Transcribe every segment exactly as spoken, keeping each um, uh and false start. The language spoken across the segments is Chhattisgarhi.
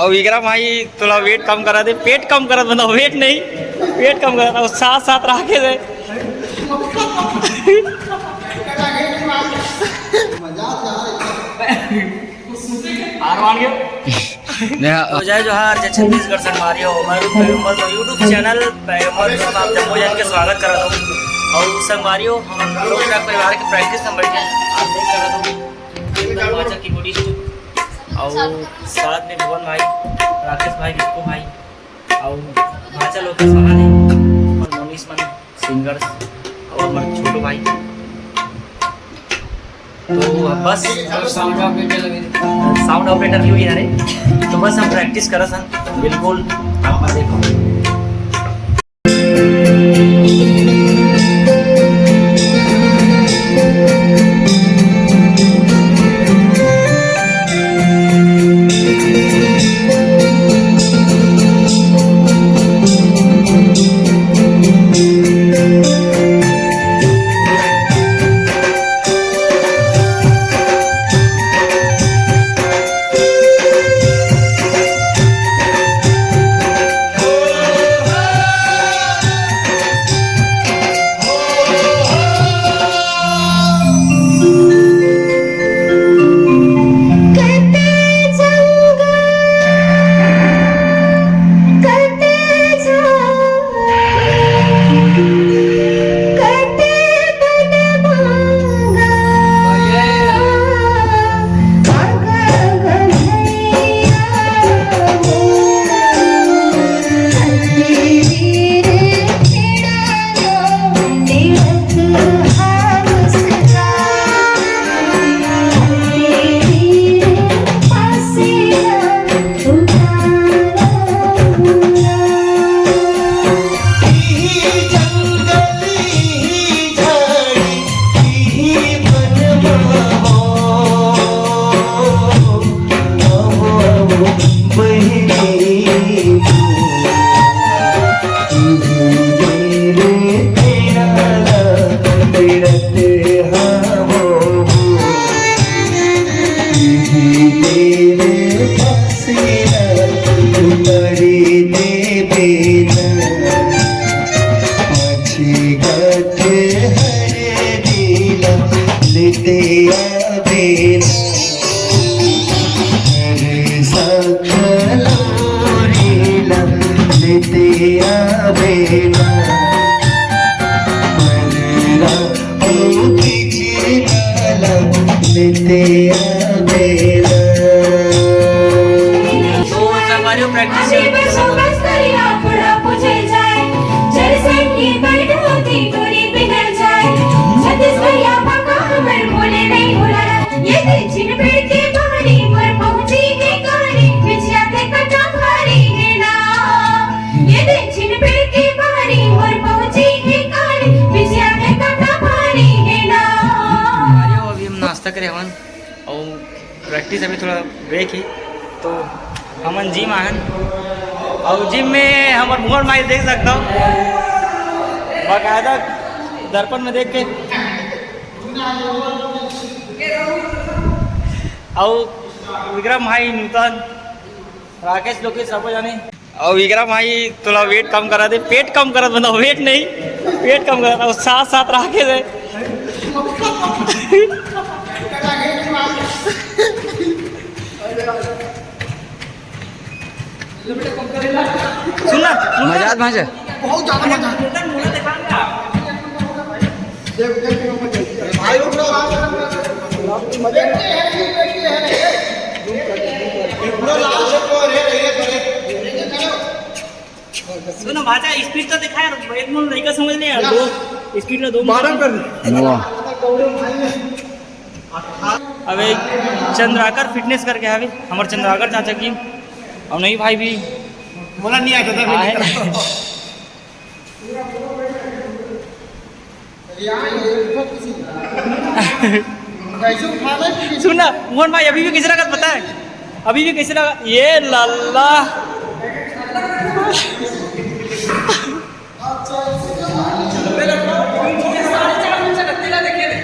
विक्रम भाई, थोड़ा वेट कम करा दे, पेट कम करा दे, मतलब वेट नहीं, पेट कम करा दे, साथ साथ रह के दे। हार मान गयो। तो जय जोहार, जय छत्तीसगढ़ संगवारी हो। मैं रूप पैगंबर को YouTube चैनल पैगंबर को आप जम्मो जन के स्वागत करत हूँ। और संगवारी हो, हम लोग का परिवार के प्रैक्टिस में बैठे हैं, आप देख सकत हो। एकदम अच्छा कीबोर्डिस्ट और साथ में भुवन भाई, राकेश भाई, बिट्टू भाई और भाचा लोग के सहारे और मोनीश मन सिंगर्स और हमारे छोटू भाई। तो बस साउंड ऑपरेटर भी है रे। तो बस हम प्रैक्टिस करत हन, बिल्कुल आप देखो। तो संगवारी हो, प्रैक्टिस चल रही है। अरे, अभी हम नाश्ता करे हवन और प्रैक्टिस अभी थोड़ा ब्रेक ही, तो हमन जिम आहन और जिम में हमर मोहन भाई देख सकता हूँ, बाकायदा दर्पण में देख के। और विक्रम भाई, नूतन, राकेश, लोकेश, सबो जाने। और विक्रम भाई, थोड़ा वेट कम करा दे, पेट कम करा दे, मतलब वेट नहीं, पेट कम करा दे, साथ साथ रह के दे। सुन ना, सुन ना। मजा आ, मजा। बहुत ज्यादा मजा। भाई, सुन ना भाचा, स्पीड तो दिखा यार, एक मन लइका समझ ले यार, दो स्पीड ला दो बारह कर। वाह। अब एक चंद्राकर फिटनेस करके हवे, हमर चंद्राकर चाचा की, और नहीं भाई भी बोला नहीं आता था, हाँ, है। सुन ना, मोहन भाई, अभी भी कैसे लगा पता है? अभी भी कैसे लगा? ये लाला। साढ़े चार बजे लगते ना, देखे थे।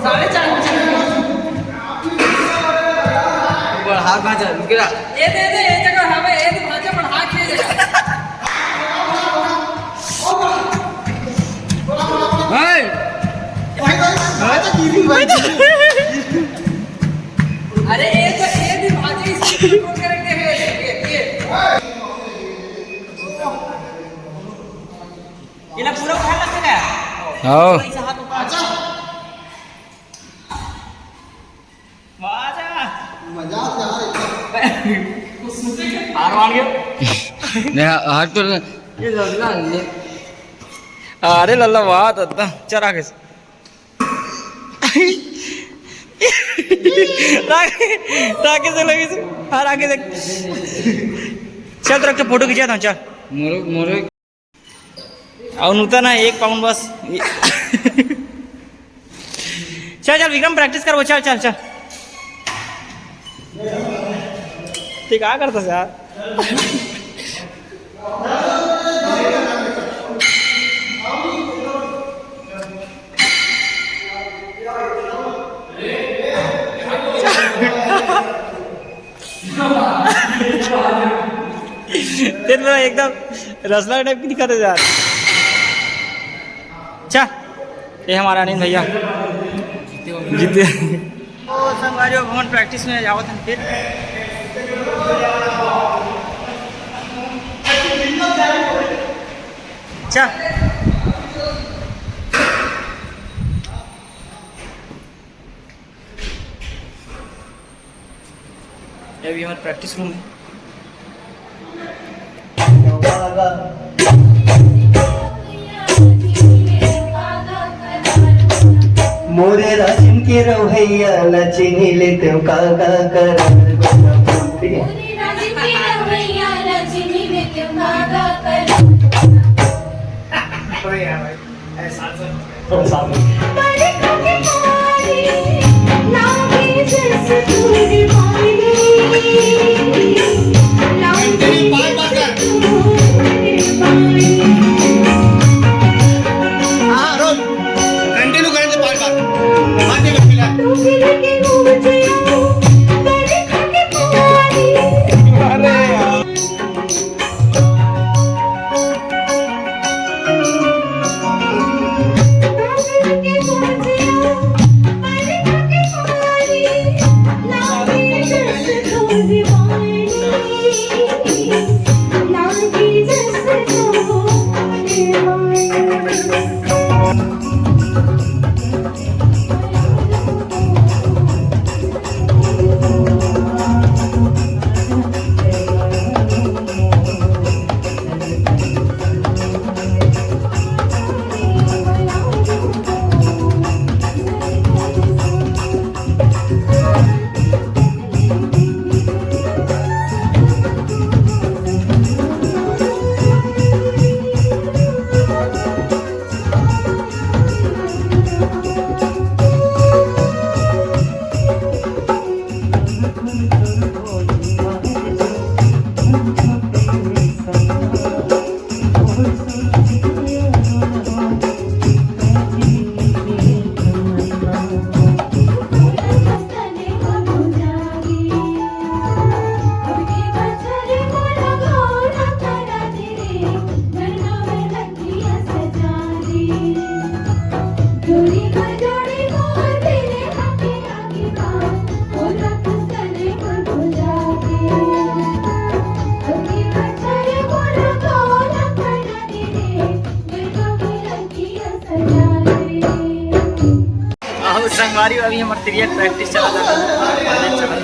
साढ़े चार बजे। बढ़ा भाजा, रुक रहा। ये दे दे। आओ। मजाक यार। हार मान गए। नहीं, हार तो ये लल्ला, ये। अरे लल्ला, वाह दादा, चल आगे से। राके-, राकेश से लगे से। हाँ, राकेश देख। चल, तेरा एक फोटो खींचा था, चल। मोरे, मोरे। और नूतन है, एक पाउंड बस। चल, चल, विक्रम, प्रैक्टिस कर वो, चल, चल, चल। ठीक, क्या करता यार? तेरे तो एकदम रसला टाइप की दिखाते जा रहे। अच्छा, ये हमारा अनिल भैया जीते। तो संगवारी, अब हमन प्रैक्टिस में जावत हन फिर। अच्छा, ये भी हमारा प्रैक्टिस रूम है। मोरे राजिम के रवैया ला चिन्ही लेतेव का, का कर। ठीक है। हाँ, रोज कंटिन्यू करेंगे पाँच बार। माथे में फिलहाल। अरे यार। आओ संगवारी, अभी हमर तिरिया प्रैक्टिस चलत हे।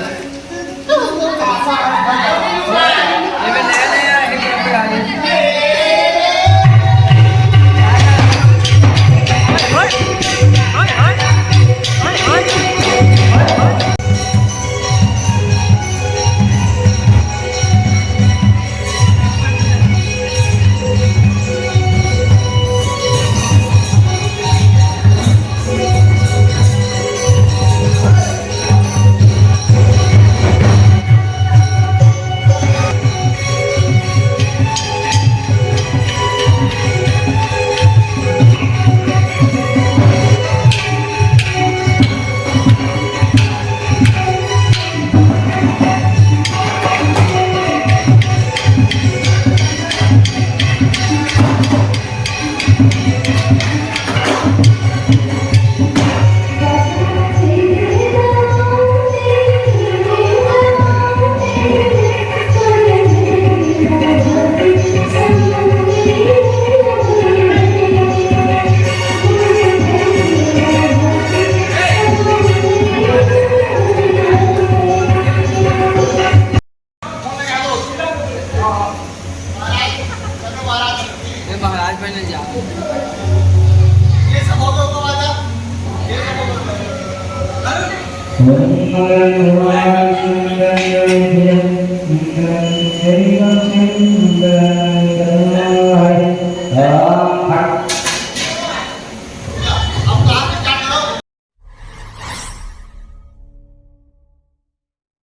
महाराज बने जा।